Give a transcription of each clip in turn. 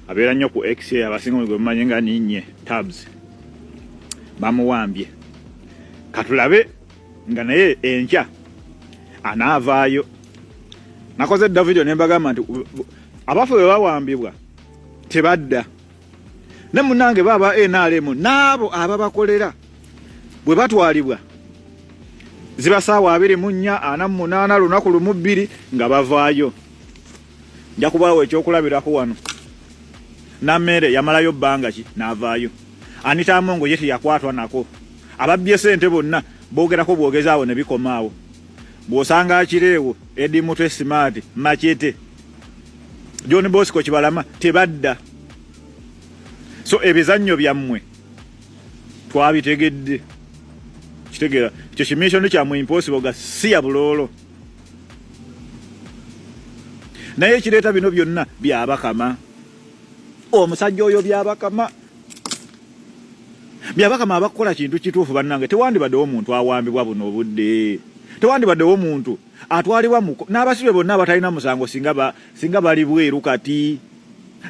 Abeera nnyo ku X, abasinga gwe mumanyi nga Ninye Tabs, bamuwambye. Katulabe nga naye enkya anaavaayo. Nakoze dda video ne mbagamba nti abafu bwe bawambibwa tebadda, ne munange baba NRM n'abo ababakolera bwe batwalibwa ziba saawa 24, 48, lunaku lumu, 2 nga bavaayo. Nja kubaawo ekyokulabirako wano. Nammere yamalayo bbanga ki n'avaayo. Anita Amongo ye teyakwatwa nako. Ababbye sente bonna boogerako bwogezi awo ne bikoma awo. Bw'osanga Akireewo, Eddie Mutwe, Smart, Machete, John Bosco Kibalama tebadda. So ebizannyo byammwe twabitegedde. Kitegeera ekyo kimissoni kyammwe impossible ga si ya buloolo. Naye ekireeta bino byonna Byabakama. Omusajja oyo Byabakama. Byabakama abakukola kintu kituufu bannange, tewandibaddewo muntu awambibwa buno obudde. Tewandibaddewo muntu atwalibwa mu n'abasibe bonna abatalina musango singa bali bweru kati.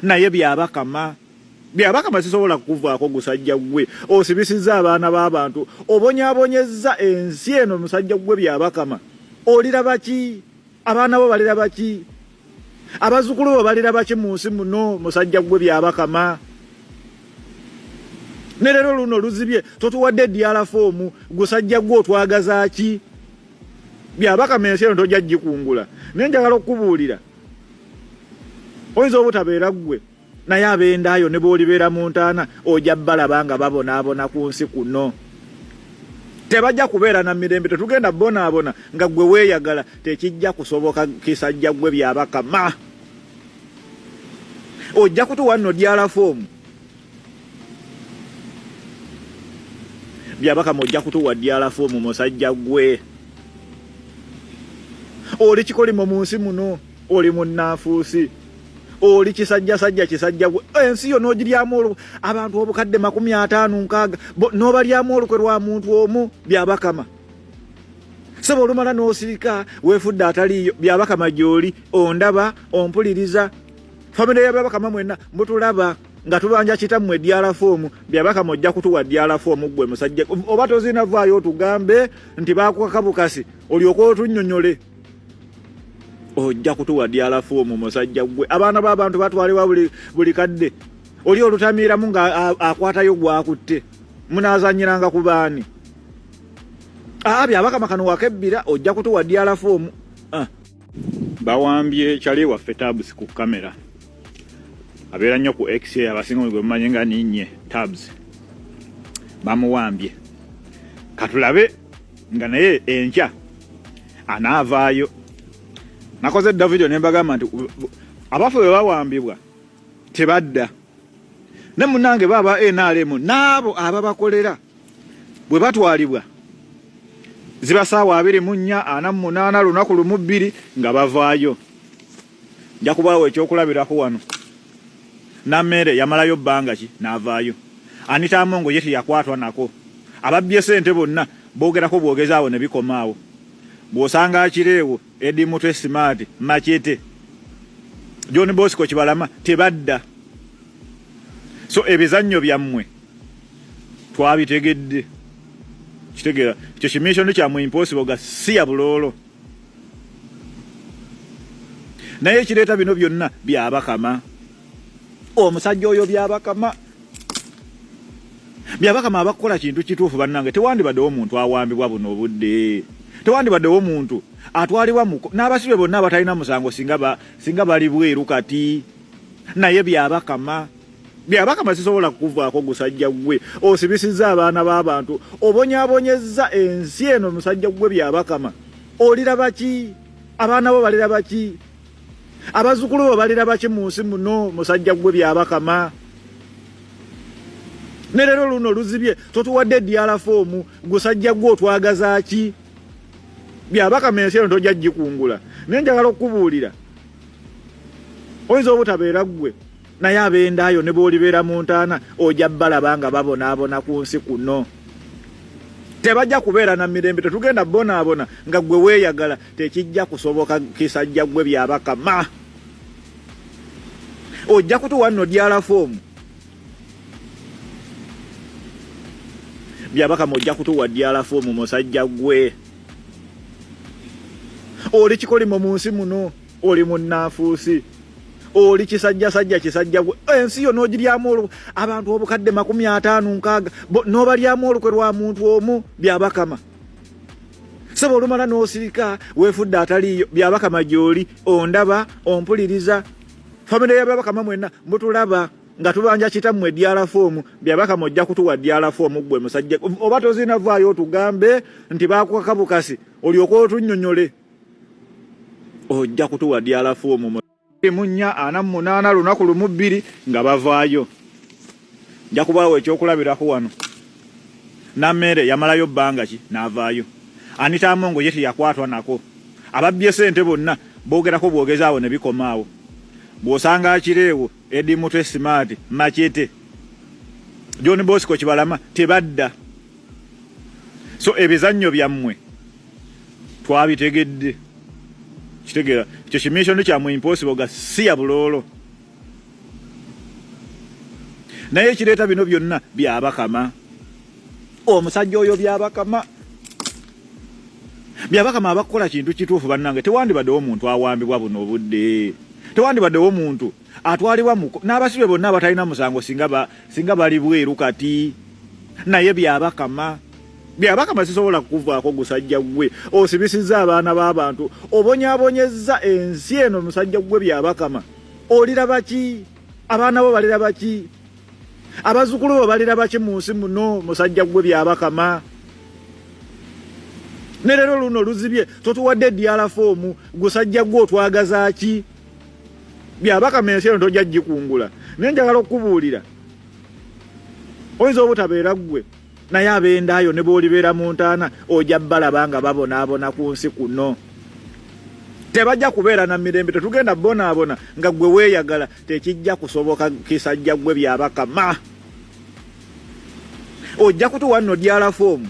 Naye Byabakama. Byabakama sisobola kukuvaako gusajja gwe. Osibisizza abaana b'abantu. Obonyaabonyezza ensi eno musajja gwe Byabakama. Oliraba ki? Abaana bo baliraba ki? Abazzukulu bo baliraba ki mu nsi muno musajja gwe Byabakama? Ne leero luno luzibye totuwadde DR form, gusajja gwe otwagaza ki? Byabakama ensi eno tojja gikungula. Naye njagala okukubuulira, oyinza obutabeera ggwe, naye ab'endaayo ne bw'olibeera mu ntaana ojja balaba nga babonaabona ku nsi kuno. Tebajja kubeera na mirembe, tetugenda bonaabona nga ggwe weeyagala, tekijja kusoboka kisajja ggwe Byabakama. Ojja kutuwa nno DR form. Byabakama ojja kutuwa DR form musajja ggwe. Oli kikolimo mu nsi muno, oli munnanfuusi. Oli kisajjasajja kisajja gwe. Ensi yo n'ogiryamu olukwe. Abantu obukadde 50, 60, n'obalyamu olukwe lwa muntu omu Byabakama. Sebo olumala n'osirika weefudde ataliiyo. Byabakama gy'oli, ondaba, ompuliriza. Famire ya Byabakama mwenna mutulaba nga tubanja kitammwe DR form. Byabakama ojja kutuwa DR form ggwe musajja. Oba tozina vaayo otugambe nti baakukaka bukasi olyoke otunnyonnyole. Ojja kutuwa DR form musajja ggwe. Abaana b'abantu batwalibwa buli kadde. Oli olutamiiramu nga akwatayo gwakutte. Munaazannyiranga ku baani? Byabakama kano wakebbira ojja kutuwa DR form. Bawambye Kyali waffe Tabs ku kamera. Abeera nnyo ku X, abasinga gwe mumanyi nga Ninye Tabs. Bamuwambye. Katulabe nga naye enkya anaavaayo. Nakoze dda video ne mbagamba nti abafu bwe bawambibwa tebadda. Ne munnange baba NRM n'abo ababakolera bwe batwalibwa ziba saawa 24, 48, lunaku lumu, 2 nga bavaayo. Nja kubaawo ekyokulabirako wano. Nammere yamalayo bbanga ki n'avaayo. Anita Amongo ye teyakwatwa nako. Ababbye sente bonna boogerako bwogezi awo ne bikoma awo. Bw'osanga Akireewo, Eddie Mutwe, Smart, Machete, John Bosco Kibalama tebadda. So ebizannyo byammwe twabitegedde. Kitegeera ekyo kimissoni kyammwe impossible ga si ya buloolo. Naye ekireeta bino byonna Byabakama. Omusajja oyo Byabakama. Byabakama abakukola kintu kituufu bannange, tewandibaddewo muntu awambibwa buno obudde. Tewandibaddewo muntu atwalibwa mu n'abasibe bonna abatalina musango singa bali bweru kati. Naye Byabakama. Byabakama sisobola kukuvaako gusajja ggwe. Osibisizza abaana b'abantu. Obonyaabonyezza ensi eno musajja ggwe Byabakama. Oliraba ki? Abaana bo baliraba ki? Abazzukulu bo baliraba ki mu nsi muno musajja ggwe Byabakama? Ne leero luno luzibye totuwadde DR form, gusajja ggwe otwagaza ki? Byabakama ensi eno tojja gikungula. Naye njagala okukubuulira, oyinza obutabeera ggwe, naye ab'endaayo ne bw'olibeera mu ntaana ojja balaba nga babonaabona ku nsi kuno. Tebajja kubeera na mirembe, tetugenda bonaabona nga ggwe weeyagala, tekijja kusoboka kisajja ggwe Byabakama. Ojja kutuwa nno dyala foomu. Byabakama ojja kutuwa dyala foomu musajja gwe. Oli kikolimo mu nsi muno, oli munnanfuusi. Oli kisajjasajja kisajja gwe. Ensi yo n'ogiryamu olukwe. Abantu obukadde 50 6 n'obalyamu olukwe lwa muntu omu. Byabakama. Sebo olumala n'osirika weefudde ataliiyo. Byabakama gy'oli, ondaba, ompuliriza. Famire ya Byabakama mwenna mutulaba nga tubanja kitammwe edyala foomu. Byabakama ojja kutuwa dyala foomu ggwe musajja. Oba tozina vaayo otugambe nti baakukaka bukasi olyoke otunnyonnyole. Ojja kutuwa dyala foomu. Mu nnya ana mu munaana lunaku lumu bbiri nga bavaayo. Nja kubaawo ekyokulabirako wano. Nammeere yamalayo bbanga ki n'avaayo. Anita Amongo ye teyakwatwa nako. Ababbye ssente bonna boogerako bwogezi awo ne bikoma awo. Bw'osanga Akireewo, Eddie Mutwe Smart, Machete, John Bosco Kibalama tebadda. So ebizannyo byammwe twabitegedde. Kitegeera ekyo kimishoni kyammwe impossible ga si ya buloolo. Naye ekireeta bino byonna Byabakama. Omusajja oyo Byabakama. Byabakama abakukola kintu kituufu bannange. Tewandibaddewo muntu awambibwa buno obudde. Tewandibaddewo muntu atwalibwa mu n'abasibe bonna abatalina musango singa singa bali bweru kati. Naye Byabakama. Byabakama sisobola kukuvaako gusajja gwe. Osibisizza abaana b'abantu. Obonyaabonyezza ensi eno musajja gwe Byabakama. Oliraba ki? Abaana bo baliraba ki? Abazzukulu bo baliraba ki mu nsi muno musajja gwe Byabakama? Ne leero luno luzibye totuwadde edyala foomu gusajja gwe otwagaza ki? Byabakama ensi eno tojja gikungula. Naye njagala okukubuulira oyinza obutabeera ggwe naye ab'endaayo ne bw'olibeera mu ntaana ojja balaba nga babonaabona ku nsi kuno. Tebajja kubeera na mirembe, tetugenda bonaabona nga ggwe weeyagala, tekijja kusoboka kisajja ggwe Byabakama. Ojja kutuwa nno dyala foomu.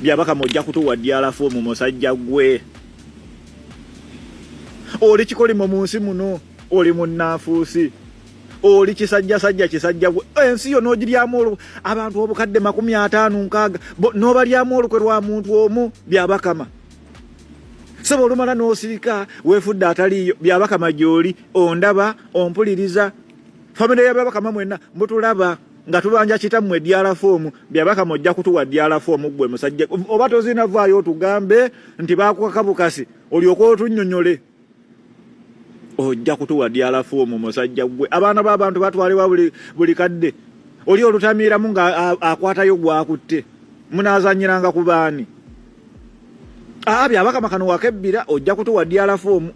Byabakama ojja kutuwa dyala foomu musajja ggwe. Oli kikolimo mu nsi muno, oli munnanfuusi. Oli kisajjasajja kisajja gwe. Ensi yo n'ogiryamu olukwe. Abantu obukadde 50 6 n'obalyamu olukwe lwa muntu omu. Byabakama. Sebo olumala n'osirika weefudde ataliiyo. Byabakama gy'oli, ondaba, ompuliriza. Famire ya Byabakama mwenna mutulaba nga tubanja kitammwe edyala foomu. Byabakama ojja kutuwa dyala foomu ggwe musajja. Oba tozina vaayo otugambe nti baakukaka bukasi olyoke otunnyonnyole. Ojja kutuwa dyala foomu musajja ggwe. Abaana b'abantu batwalibwa buli kadde. Oli olutamiiramu nga akwatayo gwakutte. Munaazannyiranga ku baani? Byabakama kano wakebbira ojja kutuwa dyala foomu.